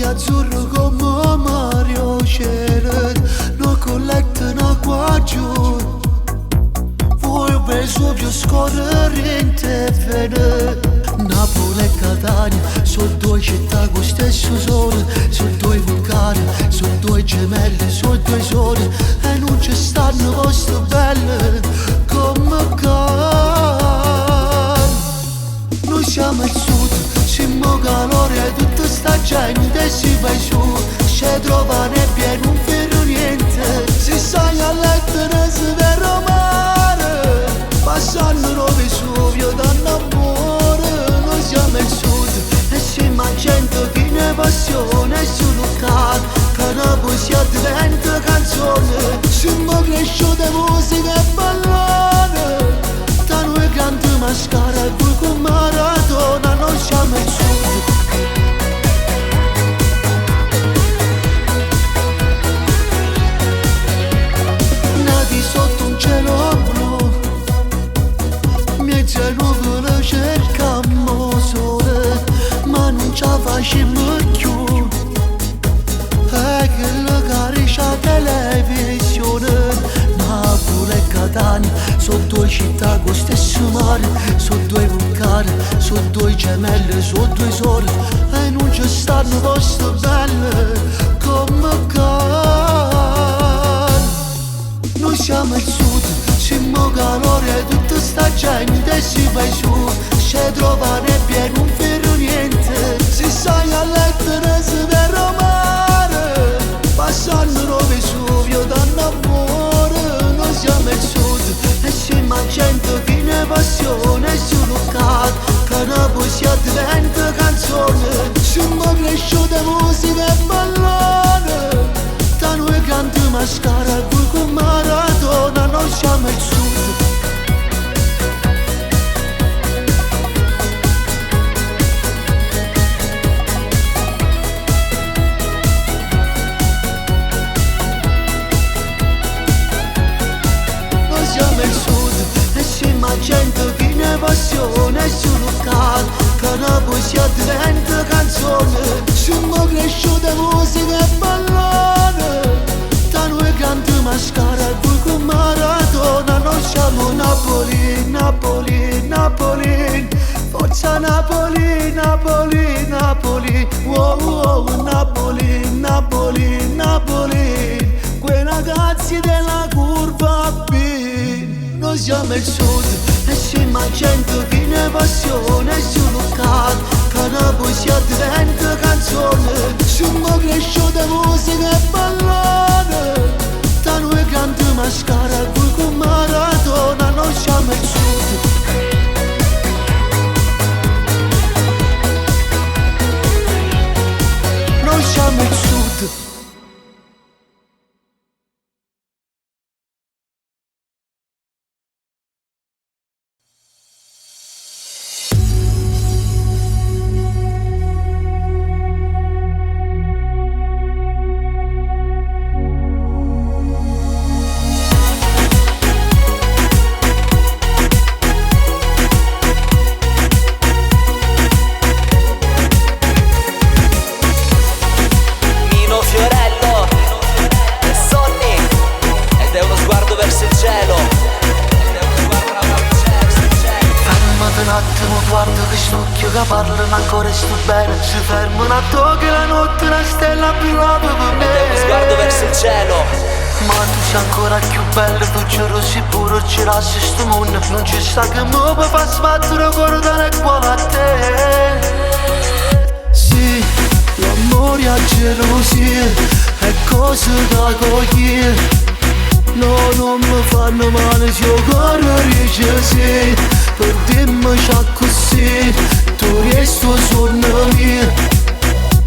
Azzurro come Mario cielo, no colletta, no qua giù. Voi Vesuvio scorrere in te vene. Napoli e Catania sono due città con stesso sole, sono due vulcani, sono due gemelli, sono due sole e non ci stanno posti belli come qua. Noi siamo il sud, siamo calore e tutta sta gente si va su, se trova nebbia e non ferro niente, si sai a letto non si vede mare, passando lo Vesuvio dall'amore, noi siamo il sud e siamo gente che ne passione solo qua, che una poesia diventa canzone, siamo cresciute musica e ballone, da noi grande mascara e voi con Maradona, noi siamo il sud. Nati sotto un cielo blu, mezza nuvole cercammo sole, ma non ce la facciamo più. E quello che riesce a televisione, Napoli e Catania, sono due città con stesso mare, sono due vulcani, sono due gemelli, sono due sole, e non ci stanno posti belli come qua. Noi siamo il sud, siamo calore e tutta sta gente si va su, se trova nebbia e non ferro niente, si sai a letto non si vede mare, passando lo Vesuvio dall'amore, noi siamo il sud e siamo gente che ne passione solo qua, che una poesia diventa canzone, siamo cresciute musica e ballone, da noi grande mascara e voi con Maradona, noi siamo il sud. Noi siamo il sud e siamo gente che ne passione solo qua, che una poesia diventa canzone, siamo cresciute musica e ballone, da noi grande mascara e voi con Maradona, noi siamo Napoli, Napoli, Napoli, forza Napoli, Napoli, Napoli, wow, wow, Napoli, Napoli, Napoli, quei ragazzi della curva B. Noi siamo il sud e siamo gente che ne passione solo qua, che una poesia diventa canzone, siamo cresciute musica e ballone, da noi grande mascara e voi con Maradona, noi siamo il sud. Noi siamo il sud. Mino Fiorello e Sonny, ed è uno sguardo verso il cielo. Ed è uno sguardo verso il cielo. Fermati un attimo, guarda che st'occhio che parlano ancora e sto bene. Si fermano a che la notte una stella brillava per me. Ed è uno sguardo verso il cielo. Ma tu sei ancora più bella, tu giuro sicuro girassi sto mondo. Non ci sta che mi può far sbattere il cuore tale quale a te. Sì, l'amore e la gelosia è cosa da cogliere. No, non mi fanno male se il cuore dice sì. Per dirmi c'è così, tu resti sogno mio.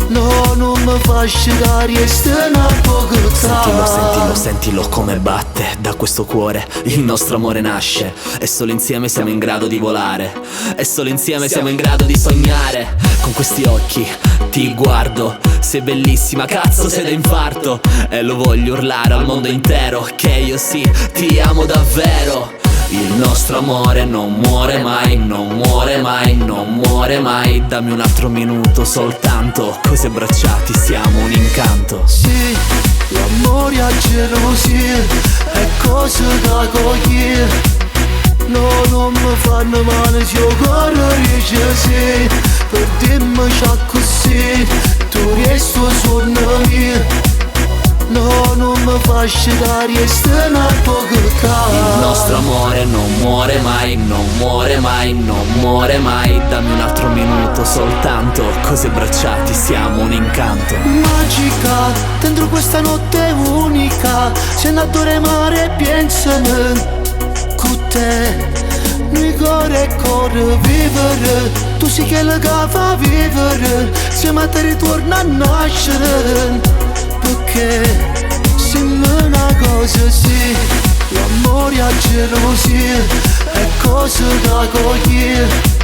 No, non mi faccio dare una poco. Sentilo, sentilo, sentilo come batte da questo cuore. Il nostro amore nasce e solo insieme siamo in grado di volare. E solo insieme siamo in grado di sognare. Con questi occhi ti guardo, sei bellissima, cazzo sei da infarto. E lo voglio urlare al mondo intero che io sì, ti amo davvero. Il nostro amore non muore mai, non muore mai, non muore mai. Dammi un altro minuto soltanto, così abbracciati siamo un incanto. Sì, l'amore e 'a gelosia è cosa da cogliere. No, non mi fanno male se 'o core dice sì. Per dimmi così, tu resti 'o suonno mio. No, non mi fa scetare, resta n'ato poco ccà. Il nostro amore non muore mai, non muore mai, non muore mai. Dammi un altro minuto soltanto, così abbracciati siamo un incanto. Magica, dentro questa notte unica, se n'addore mare e piensame cu te. Noi core e core vivere, tu sei quella che fa vivere, se ma te ritorna a nascere, perché siamo una cosa sì, l'amore e 'a gelosia è cosa da cogliere.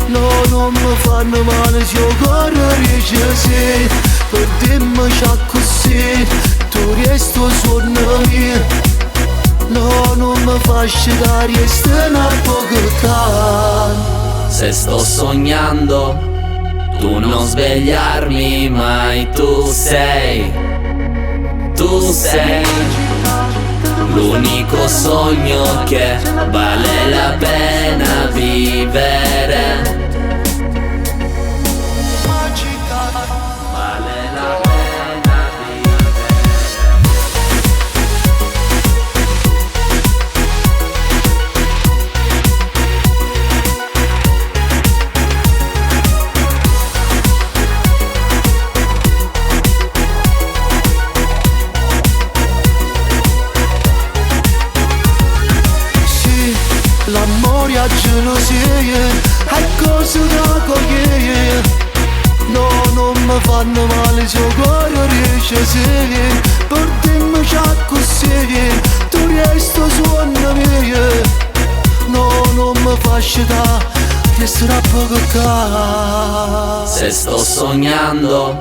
No, non mi fanno male se 'o core dice sì. Per dimmi così, tu resti 'o suonno mio. No, non mi fa scetare, resta n'ato poco ccà. Se sto sognando, tu non svegliarmi mai. Tu sei l'unico sogno che vale la pena vivere. Vale la pena vivere. Sì, l'amore e 'a gelosia è cosa da cogliere. No, non mi fanno male se 'o core dice sì. Per dimmi così, tu resti 'o suonno mio. No, non mi fa scetare, resterà poco ccà. Se sto sognando,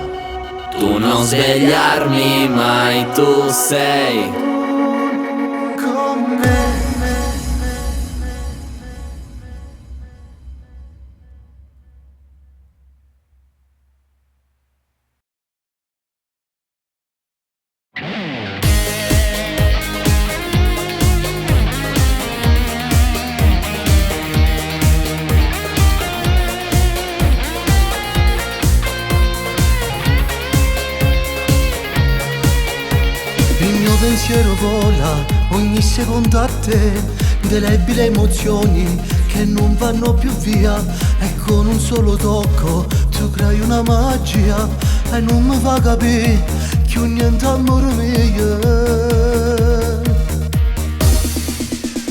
tu non svegliarmi mai. Tu sei Con me. Il mio pensiero vola ogni secondo a te, indelebili emozioni che non vanno più via. E con un solo tocco tu crei una magia e non mi fa capire più niente, amore mio.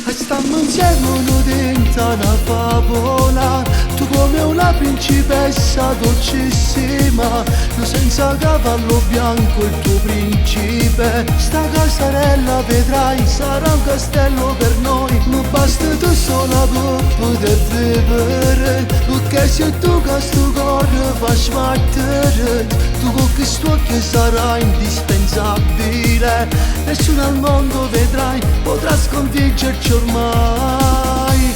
E stiamo insieme dentro una favola. Tu come una principessa dolcissima, io senza cavallo bianco il tuo principe. Sta casarella vedrai sarà un castello per noi. Non basta tu sola per poter vivere, perché sei tu che sto cuore fa sbattere. Tu con questo che sarai indispensabile, nessuno al mondo vedrai potrà sconfiggerci ormai.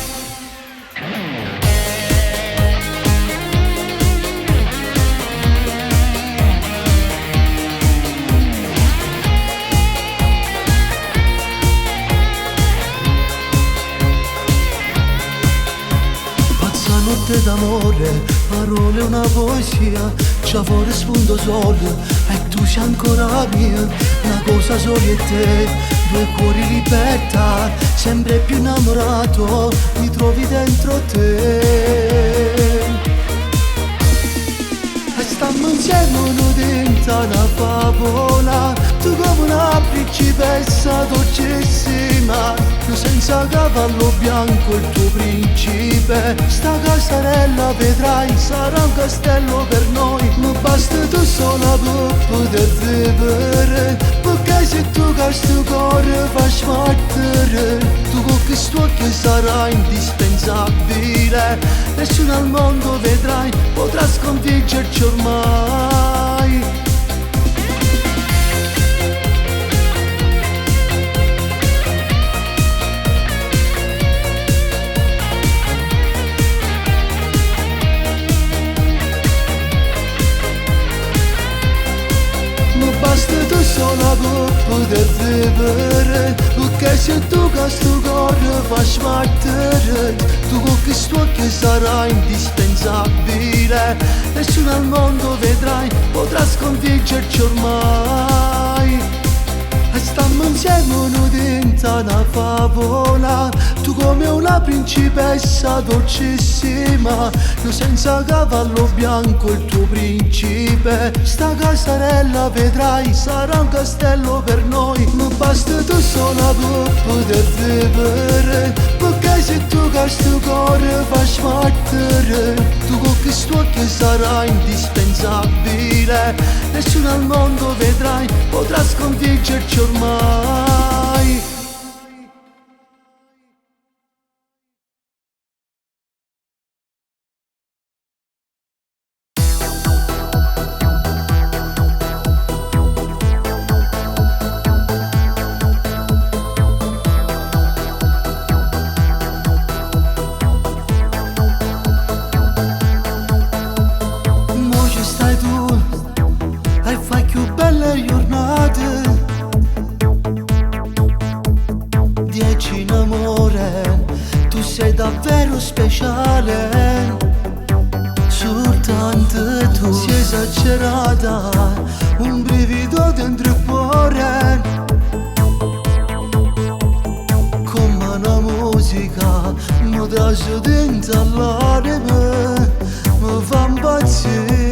Pazza notte d'amore, parole, una poesia, già fuori spunto sole e tu sei ancora mia. Una cosa sola e te, due cuori libertà, sempre più innamorato, mi trovi dentro te. E stiamo insieme dentro una favola, tu come una principessa dolcissima, io senza cavallo bianco il tuo principe. Sta casarella vedrai sarà un castello per noi. Non basta tu sola per poter vivere, perché sei tu che sto cuore fa sbattere. Tu con questo occhio sarai indispensabile, nessuno al mondo vedrai potrà sconfiggerci ormai. sola per poter vivere, perché sei tu che sto cuore fa sbattere, tu con questo occhio sarai indispensabile, nessuno al mondo vedrai potrà sconfiggerci ormai. E stiamo insieme noi dentro una favola, tu come una principessa dolcissima, io senza cavallo bianco il tuo principe. Sta casarella vedrai sarà un castello per noi, ma basta tu sola per poter vivere, perché sei tu che sto cuore fa sbattere, tu con questo occhio sarai indispensabile, nessuno al mondo vedrai potrà sconfiggerci ormai. Mo ci stai tu e fai più belle giornate, 10 in amore, tu sei davvero speciale, soltanto tu sei esagerata, un brivido dentro il cuore, come una musica mi trasce dentro all'anima, mi fa impazzire.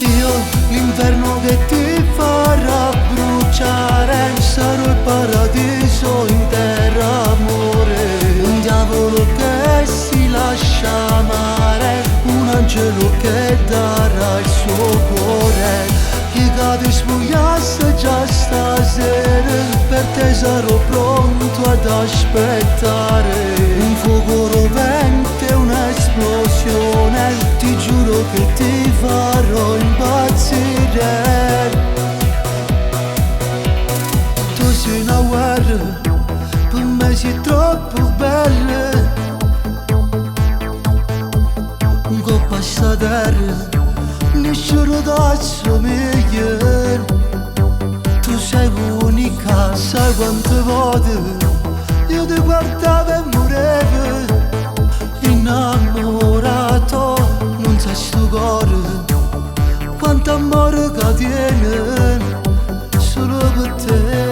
Io l'inferno che ti farà bruciare, sarò il paradiso in terra amore, un diavolo che si lascia amare, un angelo che darà il suo cuore. Chi cade spugliasse già stasera, per te sarò pronto ad aspettare, un fuoco rovente, un'esplosione, ti giuro che ti farò impazzire. Tu sei una guerra, per me sei troppo bella, un colpo a sta terra, nessuno t'assomiglia, tu sei unica, sai quante volte io ti guardavo e morivo, innamorato, non sai sto cuore, quanto amore che tiene solo per te.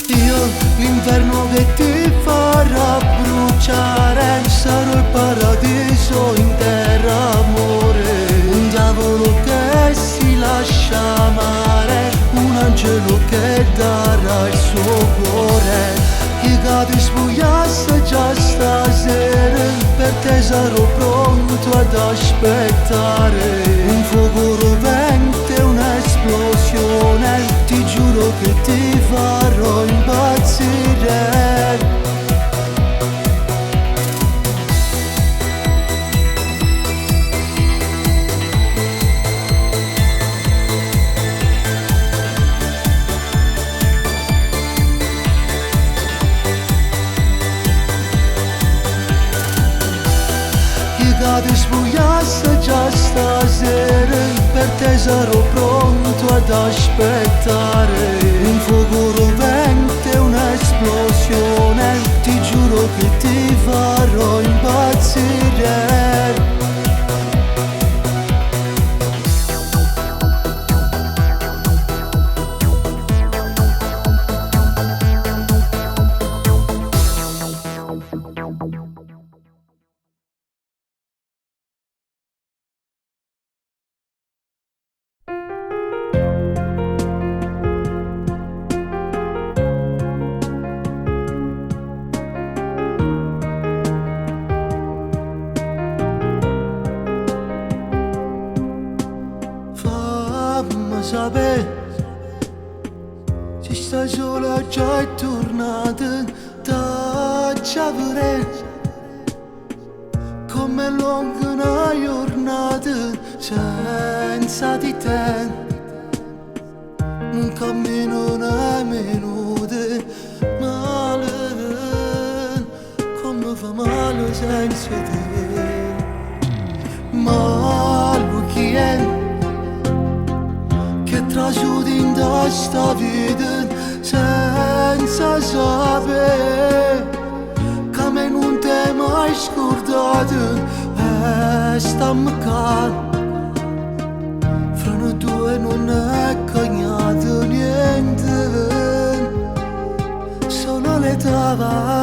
Io l'inferno che ti farà bruciare, sarò il paradiso in terra amore, un diavolo che si lascia amare, un angelo che darà il suo cuore. Chi cade spugliasse già stasera, per te sarò pronto ad aspettare, un fuoco rovente, un'esplosione, ti giuro che ti farò impazzire. Chi cade spugliasse già stasera, per te sarò pronto ad aspettare, un fuoco rovente, un'esplosione, ti giuro che ti farò impazzire. Fammi sapere se stai sola già è tornata, t'acciaverei come lunga una giornata senza di te, non cammino nemmeno te, male, come fa male senza te, ma chi è? sta vita senza sapere che me non t'hai mai scordato e stammo qua. Fra noi due non è cambiato niente, solo l'età.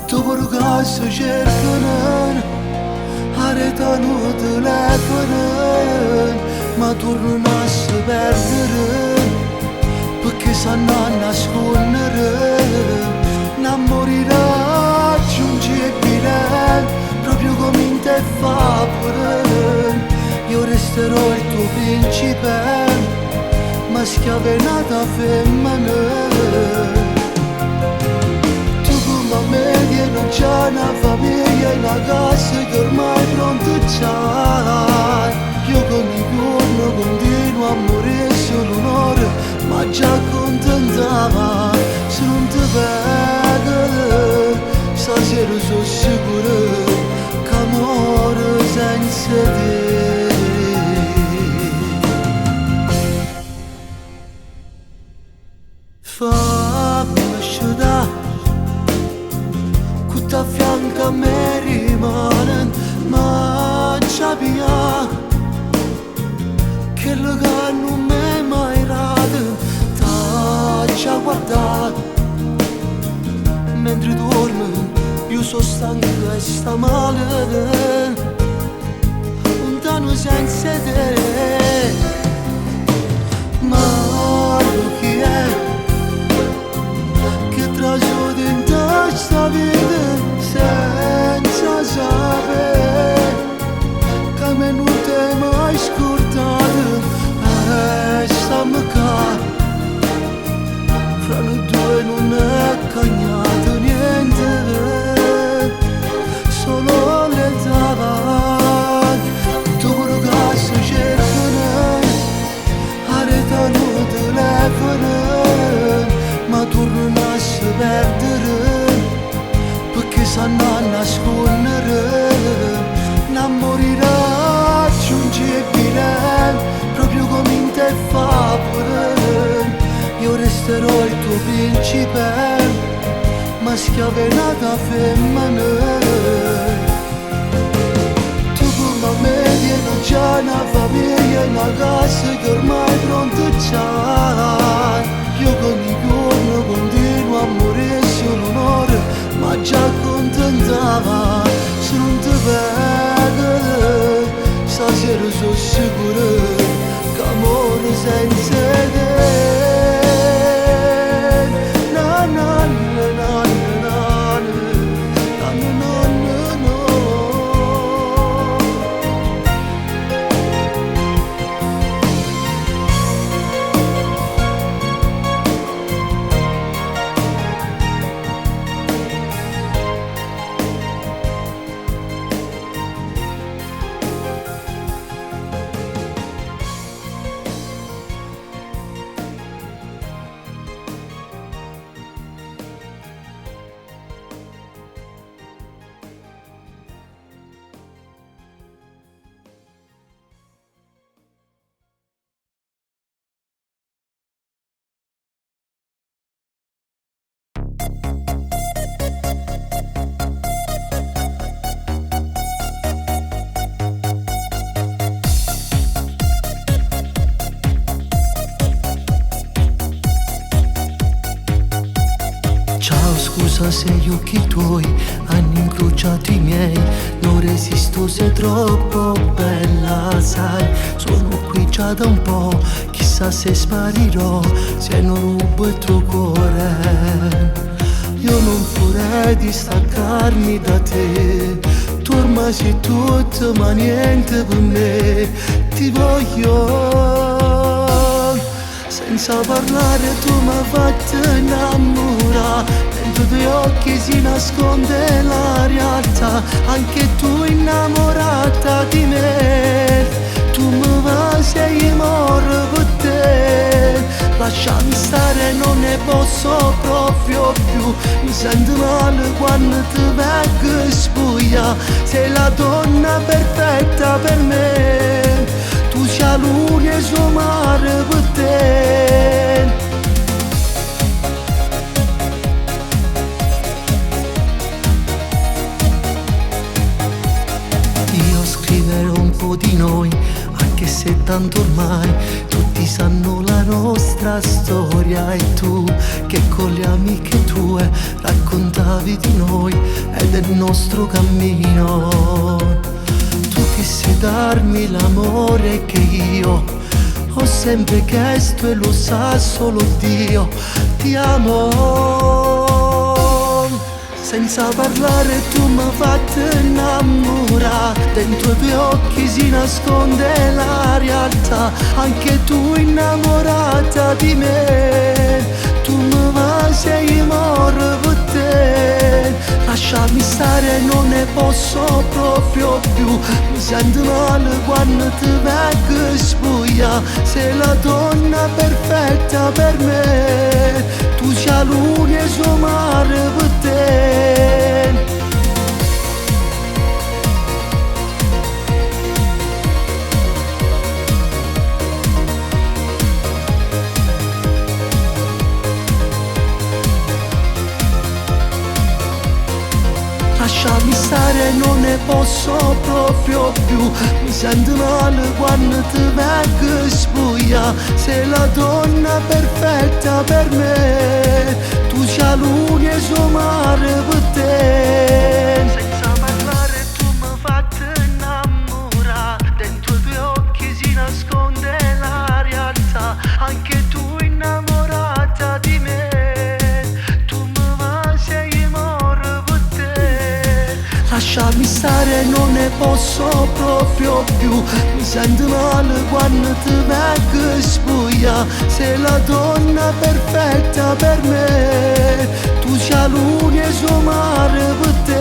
Tu che si cercano, arretano il telefono, ma tornano a si perdere, perché sanno a nascondere. L'amore irraggiungibile, proprio come in te fa pure. Io resterò il tuo principe, ma schiavenata femmina. Tu come me tieni già una famiglia e una casa che ormai pronta già. Io con il giorno continuo a morire solo un'ora, ma già contentava se non ti vedo. Stasera sono sicuro che amore senza te. Fammi scendere, che a fianco a me rimane, mangia via, che lo che non mi mai dato, t'ha guardato, mentre dormi, io sono stanco e sta male, lontano senza te. Ma chi è che traso dentro sta vita senza sapere che me non t'hai mai scordato e stiamo qua. Fra noi due non è cambiato niente, solo l'età. Tu pure che si cercano, arretano il telefono, ma tornano a si perdere, perché sanno a nascondere. L'amore irraggiungibile, proprio come in te fa pure. Io resterò il tuo principe, ma schiavenata femmina. Tu come me tieni già una famiglia e una casa che ormai pronta già. Io con il giorno continuo a morire solo un'ora, ma già contentava se non ti vedo. Stasera sono sicuro che amore senza te. Na na na na na na na na na na. Ciao, scusa se gli occhi tuoi hanno incrociato i miei, non resisto, sei troppo bella, sai, sono qui già da un po', chissà se sparirò, se non rubo il tuo cuore. Io non vorrei distaccarmi da te, tu ormai sei tutto ma niente per me, ti voglio. Senza parlare tu mi hai fatto innamorare, dentro i tuoi occhi si nasconde la realtà, anche tu innamorata di me, tu mi vai e io moro per te. Lasciami stare, non ne posso proprio più, mi sento male quando ti vengo spuglia, sei la donna perfetta per me, tu sei la luna e il mare per te. dopo di noi, anche se tanto ormai tutti sanno la nostra storia e tu che con le amiche tue raccontavi di noi e del nostro cammino. Tu che sai darmi l'amore che io ho sempre chiesto e lo sa solo Dio. Ti amo. Senza parlare tu mi fatto innamorare. Dentro i tuoi occhi si nasconde la realtà. Anche tu innamorata di me. Tu mi vai e io moro per te. Lasciami stare, non ne posso proprio più. Mi sento male quando ti vengo spuglia. Sei la donna perfetta per me. Tu sei la luna e suo mare per te. Lasciami stare, non ne posso proprio più. Mi sento male quando ti vengo spuglia. Sei la donna perfetta per me. Tu sei la luna e suo mare per te. Senza parlare tu mi fatto innamorare. Dentro i tuoi occhi si nasconde la realtà. Anche tu innamorata di me. Tu mi vai e io moro per te. Lasciami stare, non ne posso proprio più. Mi sento male quando ti vengo spuglia. Sei la donna perfetta per me. Tu sei la luna e suo mare per te.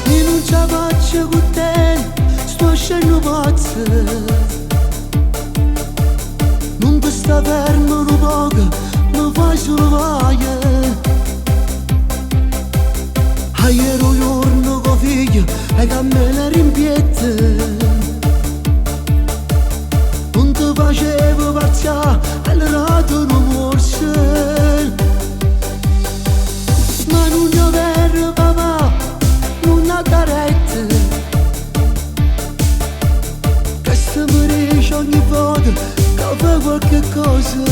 Io non ce la faccio con te, sto uscendo pazzo. Non ti sta fermo un poco, mi fai solo vai. Ieri un giorno con figlio e che me la rimpiette. Non ti facevo pazziare, allora tu non morsi. Ma non è vero papà, non ha da retta. Questo mi dice ogni volta che fa qualche cosa.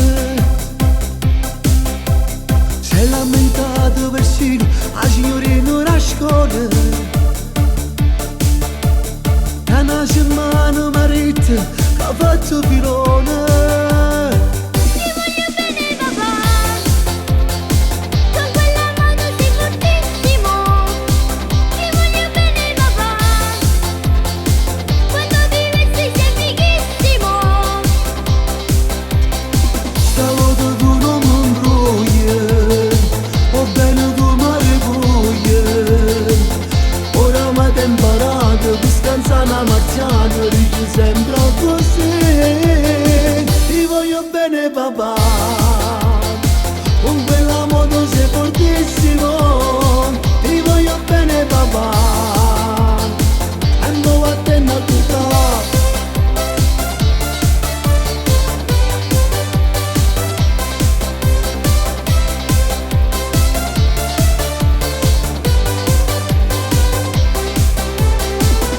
Si è lamentato persino la signorina a scuola. Da una settimana marito che ha fatto filone. Ti voglio bene papà, con quella mano sei fortissimo. Ti voglio bene papà, quando ti vesti sei fighissimo. Stavolta tu non mi imbrogli, o bene tu mi ricogli. Ora mi hai imparato per scansare una marziana, dici sempre così. Ti voglio bene papà, con quella moto sei fortissimo. Ti voglio bene papà, e mo vattene a tutta.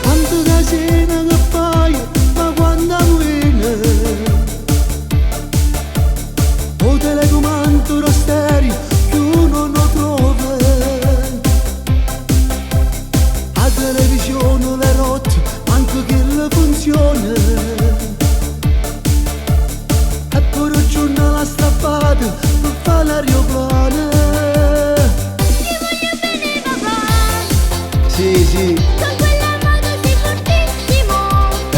Quanto casino che fai, ma quando viene o telecomando lo stereo, più non lo trovo.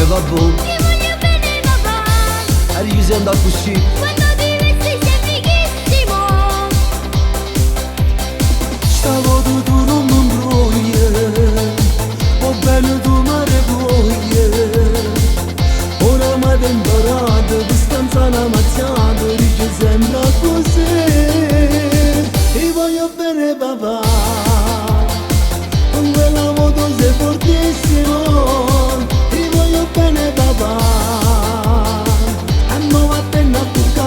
Vabbè. Ti voglio bene papà. E dici sempre così. Quando ti vesti sei fighissimo. Stavolta tu non mi imbrogli, va bene tu mi rivogli. Ora mi hai imparato, distanza una mazziata, dice sempre così. Ti voglio bene papà, con quella moto sei fortissimo. Ti voglio bene papà, e mo vattene a cuccà.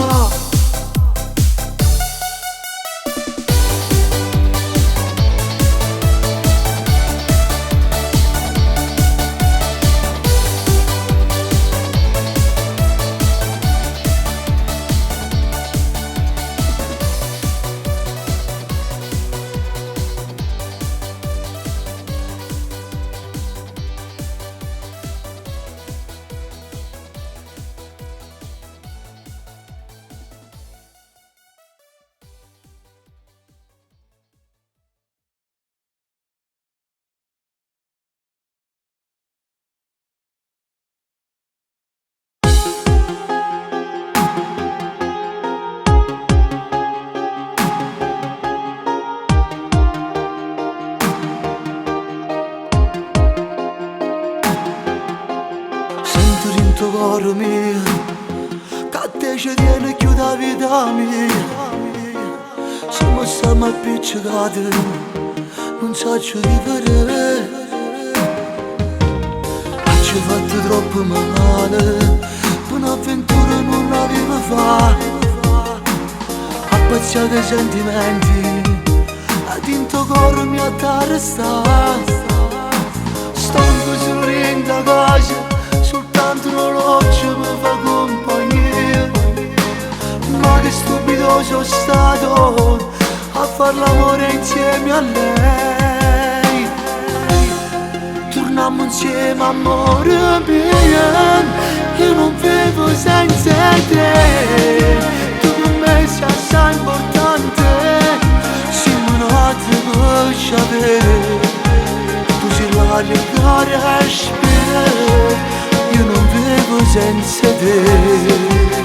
Sento dentro cuore mio che te ci tiene più da vita mia. Se mi stiamo appiccicati non saccio vivere. Ci ho fatto troppo male, per un'avventura non l'avevo fatta. A pazziare i sentimenti, a dentro cuore mi arrestato. Stanco solo in casa, soltanto un orologio mi fa compagnia. Ma che stupido sono stato a far l'amore insieme a lei. Torniamo insieme amore mio, io non vivo senza te. Tu per me sei assai importante, siamo nati per sapere. Tu sei l'aria che respiro, io non vivo senza te.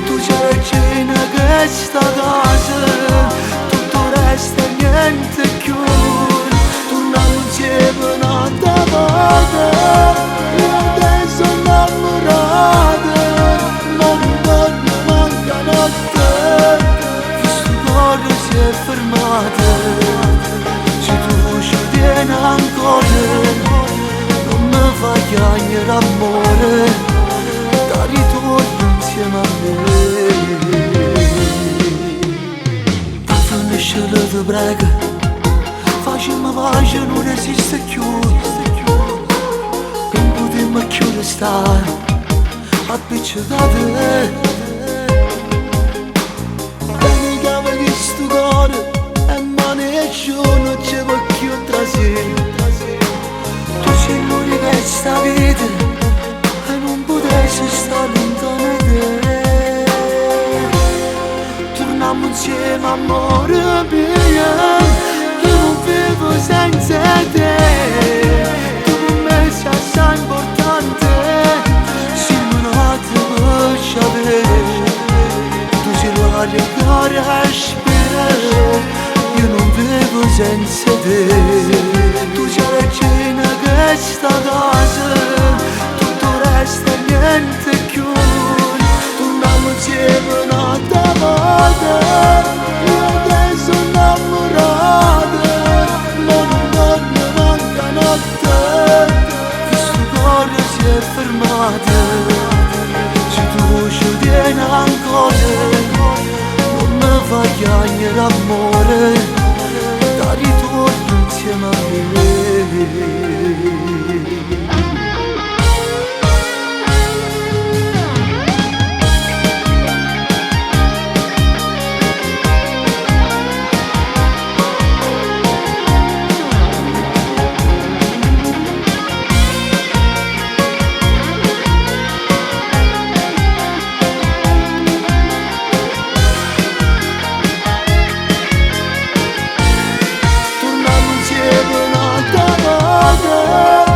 Tu sei la regina che sta a casa, tutto il resto è niente più. Torniamo insieme un'altra volta, io adesso sono innamorato, ma non dormo manca notte, questo cuore si è fermato. Se tu ci tieni ancora, non mi fai piangere amore, da ritorno insieme a me. Va finisce la ti prego, facciamo pace, non resiste più. Non potremmo più restare appiccicati. Bene che avevi questo cuore e ma nessuno ci può più trasire. Tu sei l'unica in sta vita e non potessi stare lontano da te. Torniamo insieme amore mio, io non vivo senza te. Tu per me sei assai importante, siamo nati per sapere. Tu sei l'aria che respiro, io non vivo senza te. Tu sei la regina che sta a casa, tutto il resto è niente più. Torniamo insieme un'altra volta, io adesso sono innamorato, ma non dormo manca notte, questo cuore si è fermato. Se tu ci tieni ancora, non mi fai piangere amore, da ritorno insieme a me. Torniamo insieme un'altra volta,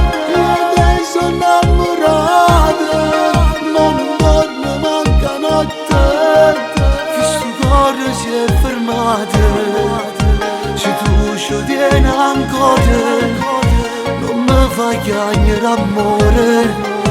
fermate. Se tu ci tieni ancora, non mi fai chiagnere amore.